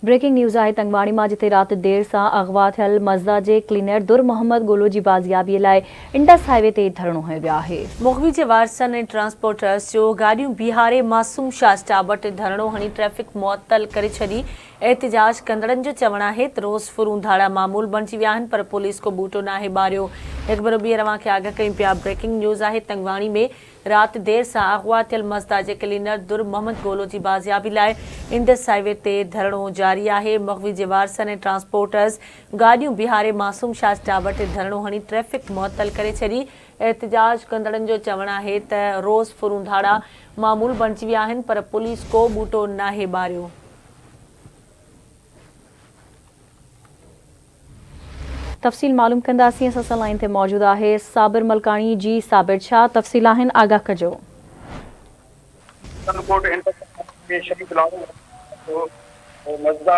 Breaking news آهي تنگواڻي مان جتي رات دير سان اغوا ٿيل مزدا جي ڪلينر در محمد گولو جي بازيابي لاء انڊس هاء وي تي ڌرڻو هنيو ويو آهي. مغوي جي وارثن ۽ ٽرانسپورٽرز جو گاڏيون بيهاري معصوم شاهه اسٽاپ وٽ ڌرڻو هڻي ٽريفڪ معطل ڪري ڇڏي، احتجاج ڪندڙن جو چوڻ آهي ته روز ڦرون ڌاڙا معمول بڻجي ويا آهن پر پوليس ڪو ٻوٽو ناهي ٻاريو. هڪ ڀيرو ٻيهر اوهان کي آگاهه ڪيون پيا بريڪنگ نيوز آهي تنگواڻي ۾ رات دير سان اغوا ٿيل مزدا جي ڪلينر در محمد گولو جي بازيابي لاء انڊس هاء وي تي ڌرڻو جاري آهي، مغوي جي وارثن ۽ ٽرانسپورٽرز گاڏيون بيهاري معصوم شاهه اسٽاپ وٽ ڌرڻو هڻي ٽريفڪ معطل ڪري ڇڏي، احتجاج ڪندڙن جو چوڻ آهي ته روز ڦرون ڌاڙا معمول بڻجي ويا آهن پر پوليس ڪو ٻوٽو ناهي ٻاريو. تفصيل معلوم ڪنداسين اسان سان لائين تي موجود آهي صابر ملڪاڻي جي صابر ڇا تفصيل آهن آگاهه ڪجو. ڪنڌڪوٽ انٽر ۾ شهيد لاڙو جو مزدا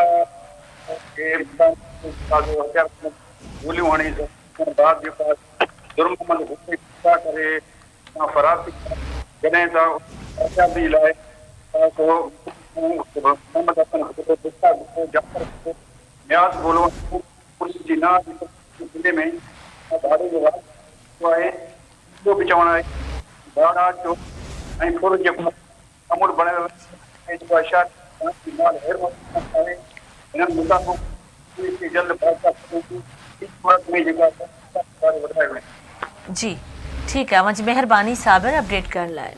کي مقامي هٿياربند گوليون هڻي زخمي ڪرڻ بعد جيڪو آهي در محمد گهوٽي قتل ڪري اتان فرار ٿي ويا جڏهن ته بازيابي لاء محمد حسن گهوٽو، مشتاق گهوٽو، جعفر گهوٽو، نياز گولو ۽ پوليس جي نه آجي ضلعي ۾ ڌاڙي جو راڄ ٿيو آهي اهو به چوڻ آهي ته ڌاڙا، چور ۽ ڦر جيڪو معمول بڻيل آهي جيڪو اشار جي مال غير موجود آهي هنن مطالبو پوليس کي جلد بازياب ڪرڻ جي ٻي صورت ۾ جيڪو آهي وڌايو وڃي. جي ٺيڪ آهي اوهان جي مهرباني صابر اپڊيٽ ڪرڻ لاء.